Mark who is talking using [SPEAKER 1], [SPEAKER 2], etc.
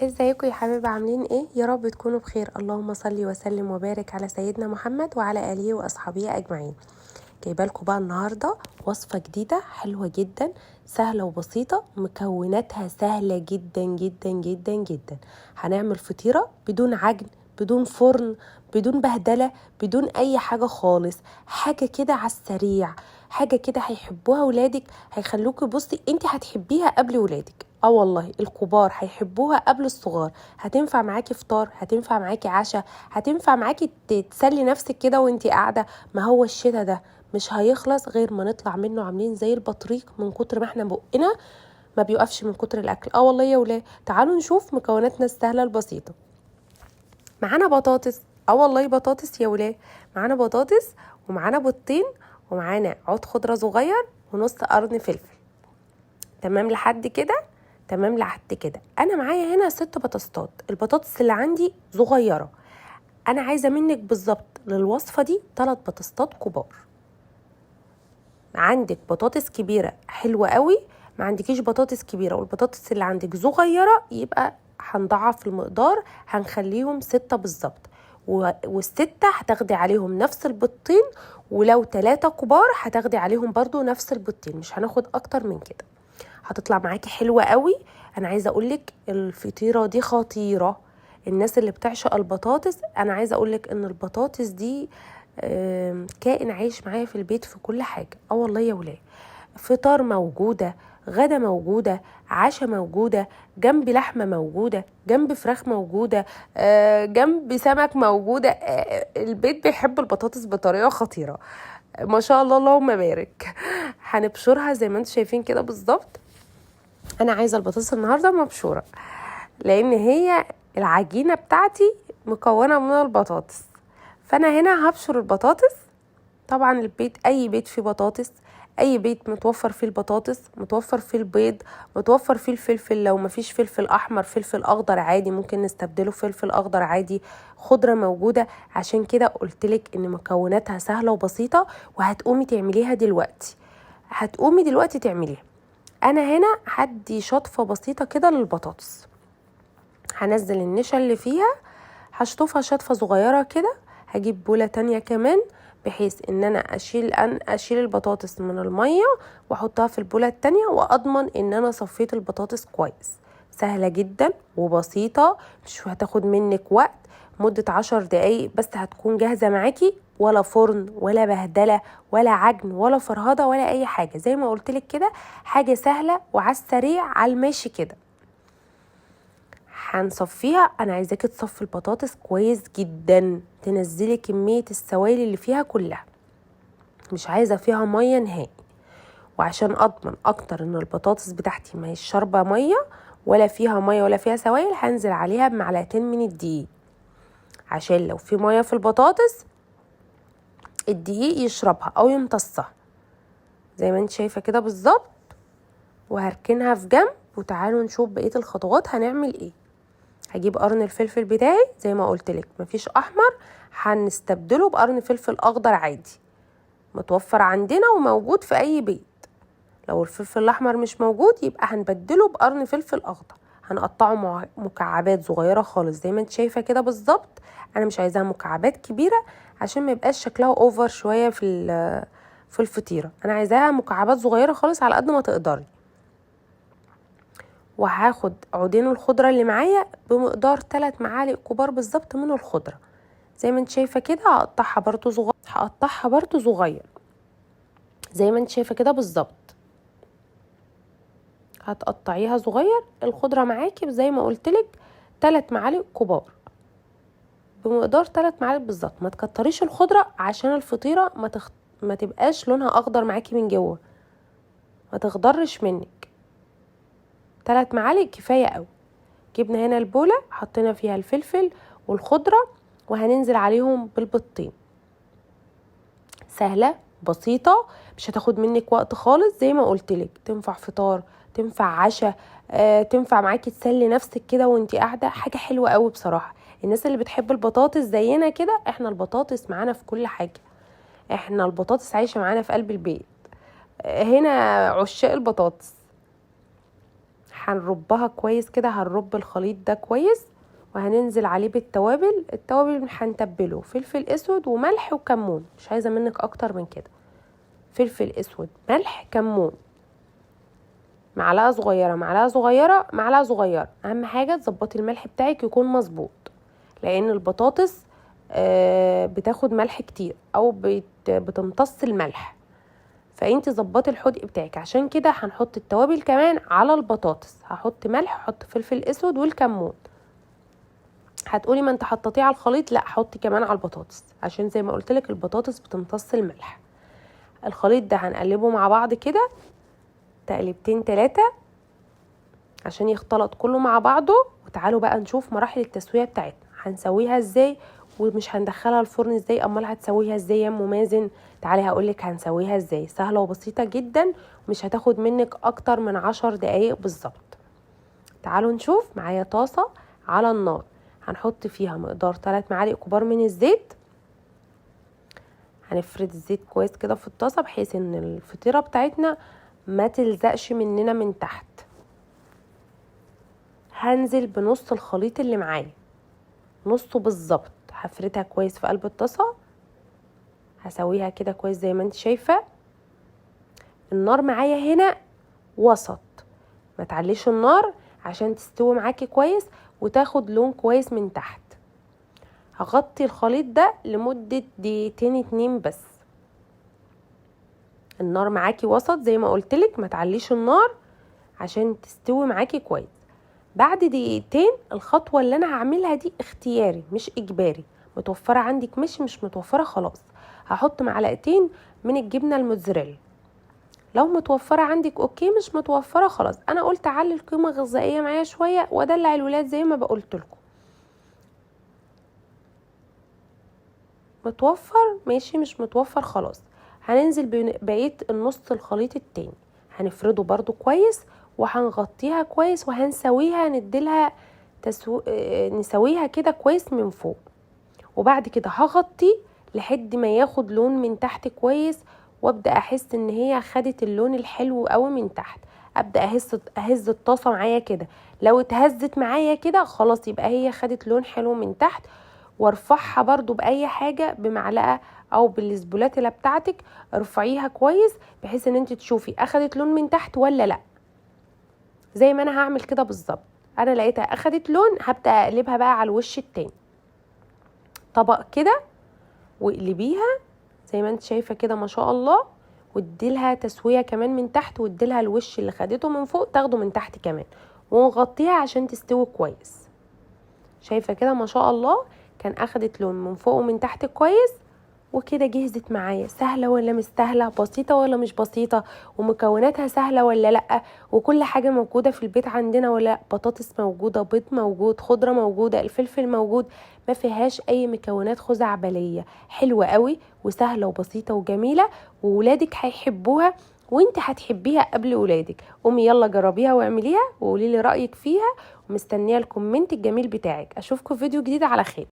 [SPEAKER 1] ازيكم يا حبايب؟ عاملين ايه؟ يا رب تكونوا بخير. اللهم صل وسلم وبارك على سيدنا محمد وعلى اله واصحابه اجمعين. جايبه لكم بقى النهارده وصفه جديدة حلوة جدا، سهلة وبسيطة، مكوناتها سهلة جدا جدا جدا جدا. هنعمل فطيره بدون عجن، بدون فرن، بدون بهدله، بدون اي حاجة خالص. حاجة كده على السريع، حاجة كده هيحبوها ولادك، هيخلوكي بصي انت هتحبيها قبل ولادك. والله الكبار هيحبوها قبل الصغار. هتنفع معاكي فطار، هتنفع معاكي عشاء، هتنفع معاكي تسلي نفسك كده وانت قاعدة. ما هو الشتا ده مش هيخلص غير ما نطلع منه عاملين زي البطريق من كتر ما احنا بقنا ما بيوقفش من كتر الاكل. والله يا ولاد. تعالوا نشوف مكوناتنا السهلة البسيطة. معانا بطاطس، والله بطاطس يا ولاد، معانا بطاطس ومعانا بيضتين ومعانا عود خضرة صغير ونص قرن فلفل. تمام لحد كده؟ تمام لحد كده. انا معايا هنا 6 بطاطسات، البطاطس اللي عندي صغيرة. انا عايزه منك بالظبط للوصفه دي 3 بطاطسات كبار. عندك بطاطس كبيرة حلوة قوي، ما عندكيش بطاطس كبيرة والبطاطس اللي عندك صغيرة يبقى هنضعف المقدار، هنخليهم 6 بالظبط. وال6 هتاخدي عليهم نفس البيضتين، ولو 3 كبار هتاخدي عليهم برضو نفس البيضتين، مش هناخد اكتر من كده. هتطلع معاكي حلوة قوي. انا عايزه اقولك الفطيره دي خطيرة. الناس اللي بتعشق البطاطس، انا عايزه اقولك ان البطاطس دي كائن عايش معايا في البيت في كل حاجة. والله يا ولاد، فطار موجودة، غدا موجودة، عشاء موجودة، جنب لحمه موجودة، جنب فراخ موجودة، جنب سمك موجودة. البيت بيحب البطاطس بطريقة خطيرة ما شاء الله، اللهم بارك. هنبشرها زي ما انتم شايفين كده بالظبط. انا عايزه البطاطس النهارده مبشوره لان هي العجينة بتاعتي مكونة من البطاطس، فانا هنا هبشر البطاطس. طبعا البيت، اي بيت فيه بطاطس، اي بيت متوفر فيه البطاطس، متوفر فيه البيض، متوفر فيه الفلفل. لو مفيش فلفل احمر فلفل اخضر عادي، ممكن نستبدله فلفل اخضر عادي. خضرة موجودة. عشان كده قلتلك ان مكوناتها سهلة وبسيطة، وهتقومي تعمليها دلوقتي، هتقومي دلوقتي تعمليها. انا هنا هدي شطفه بسيطة كده للبطاطس، هنزل النشا اللي فيها، هشطفها شطفه صغيرة كده. هجيب بوله تانية كمان بحيث ان انا اشيل البطاطس من المية واحطها في البوله التانية، واضمن ان انا صفيت البطاطس كويس. سهلة جدا وبسيطة، مش هتاخد منك وقت، مده 10 دقايق بس هتكون جاهزة معاكي. ولا فرن ولا بهدله ولا عجن ولا فرهده ولا اي حاجة، زي ما قلتلك كده حاجة سهلة وعلى السريع على الماشي كده. هنصفيها. انا عايزاكي تصفي البطاطس كويس جدا، تنزلي كمية السوائل اللي فيها كلها، مش عايزه فيها مية نهائي. وعشان اضمن اكتر ان البطاطس بتاعتي ما هيش شاربه مية ولا فيها مية ولا فيها سوائل، هنزل عليها بمعلقتين من الدقيق، عشان لو في مية في البطاطس الدقيق يشربها او يمتصها زي ما انت شايفه كده بالظبط. وهركنها في جنب، وتعالوا نشوف بقية الخطوات هنعمل ايه. هجيب قرن الفلفل بتاعي زي ما قلتلك مفيش احمر، هنستبدله بقرن فلفل اخضر عادي، متوفر عندنا وموجود في اي بيت. لو الفلفل الاحمر مش موجود يبقى هنبدله بقرن فلفل اخضر. هنقطعه مكعبات صغيرة خالص زي ما انت شايفه كده بالظبط. انا مش عايزاها مكعبات كبيرة عشان ما يبقاش شكلها over شوية في الفطيره، انا عايزاها مكعبات صغيرة خالص على قد ما تقدري. وهاخد عودين الخضرة اللي معايا بمقدار 3 معالق كبار بالظبط من الخضرة زي ما انت شايفه كده. هقطعها برضو صغير زي ما انت شايفه كده بالظبط. هتقطعيها صغير الخضرة معاكي زي ما قلتلك 3 معالق كبار، بمقدار 3 معالق بالظبط. ما تكتريش الخضرة عشان الفطيره ما تبقاش لونها اخضر معاكي من جوه، ما تخضرش منك. 3 معالق كفاية قوي. جبنا هنا البوله حطينا فيها الفلفل والخضره، وهننزل عليهم بالبيضتين. سهلة بسيطة، مش هتاخد منك وقت خالص زي ما قلتلك. تنفع فطار، تنفع عشاء، تنفع معاكي تسلي نفسك كده وانتي قاعدة. حاجة حلوة قوي بصراحة. الناس اللي بتحب البطاطس زينا كده، احنا البطاطس معانا في كل حاجة، احنا البطاطس عايشه معانا في قلب البيت. هنا عشاق البطاطس. هنربها كويس كده، هنرب الخليط ده كويس، وهننزل عليه بالتوابل. التوابل هنتبله فلفل اسود وملح وكمون، مش عايزه منك اكتر من كده. فلفل اسود، ملح، كمون، معلقه صغيرة، معلقه صغيرة، معلقه صغيرة. اهم حاجة تظبطي الملح بتاعك يكون مظبوط، لان البطاطس بتاخد ملح كتير او بتمتص الملح، فانت ظبطي الحدق بتاعك. عشان كده هنحط التوابل كمان على البطاطس. هحط ملح، هحط فلفل اسود والكمون. هتقولي ما انت حطيتيه على الخليط، لا حطي كمان على البطاطس، عشان زي ما قلت لك البطاطس بتمتص الملح. الخليط ده هنقلبه مع بعض كده تقلبتين تلاتة عشان يختلط كله مع بعضه. وتعالوا بقى نشوف مراحل التسوية بتاعتنا، هنسويها ازاي ومش هندخلها الفرن ازاي. امال هتسويها ازاي يا ام مازن؟ تعالي هقولك هنسويها ازاي. سهلة وبسيطة جدا، ومش هتاخد منك اكتر من 10 دقايق بالظبط. تعالوا نشوف. معايا طاسة على النار، هنحط فيها مقدار 3 معالق كبار من الزيت. هنفرد الزيت كويس كده في الطاسة بحيث ان الفطيرة بتاعتنا ما تلزقش مننا من تحت. هنزل بنص الخليط اللي معايا، نصه بالظبط. هفردها كويس في قلب الطاسة، هسويها كده كويس زي ما انت شايفة. النار معايا هنا وسط، ما تعليش النار عشان تستوي معاكي كويس وتاخد لون كويس من تحت. هغطي الخليط ده لمدة دقيقتين 2 بس. النار معاكي وسط زي ما قلتلك، ما تعليش النار عشان تستوي معاكي كويس. بعد دقيقتين الخطوة اللي انا هعملها دي اختياري مش اجباري، متوفرة عندك مش متوفرة خلاص. هحط معلقتين من الجبنة الموتزاريلا، لو متوفرة عندك okay، مش متوفرة خلاص. انا قلت اعلي القيمة الغذائية معايا شوية وادلع الولاد زي ما بقولت لكم. متوفر ماشي، مش متوفر خلاص. هننزل بقية النص الخليط التاني، هنفرده برضو كويس وهنغطيها كويس وهنسويها، نديلها نسويها كده كويس من فوق. وبعد كده هغطي لحد ما ياخد لون من تحت كويس، وابدا احس ان هي خدت اللون الحلو قوي من تحت. ابدا اهز الطاسه معايا كده، لو اتهزت معايا كده خلاص يبقى هي خدت لون حلو من تحت. وارفعها برضو باي حاجة، بمعلقه او بالسبولاتيلا بتاعتك، ارفعيها كويس بحيث ان انت تشوفي اخدت لون من تحت ولا لا. زي ما انا هعمل كده بالظبط. انا لقيتها اخدت لون، هبدا اقلبها بقى على الوش التاني. طبق كده واقلبيها زي ما انت شايفه كده ما شاء الله، واديلها تسويه كمان من تحت، واديلها الوش اللي خدته من فوق تاخده من تحت كمان، ونغطيها عشان تستوي كويس. شايفه كده ما شاء الله كان اخدت لون من فوق ومن تحت كويس. وكده جهزت معايا. سهلة ولا مش سهلة؟ بسيطة ولا مش بسيطة؟ ومكوناتها سهلة ولا لأ؟ وكل حاجة موجودة في البيت عندنا ولا لأ؟ بطاطس موجودة، بيض موجود، خضرة موجودة، الفلفل موجود، ما فيهاش أي مكونات خزعبلية. حلوة قوي وسهلة وبسيطة وجميلة، وولادك هيحبوها وانت هتحبيها قبل ولادك. قومي يلا جربيها واعمليها وقولي لي رأيك فيها، ومستنية ال comment الجميل بتاعك. اشوفكم في فيديو جديد على خير.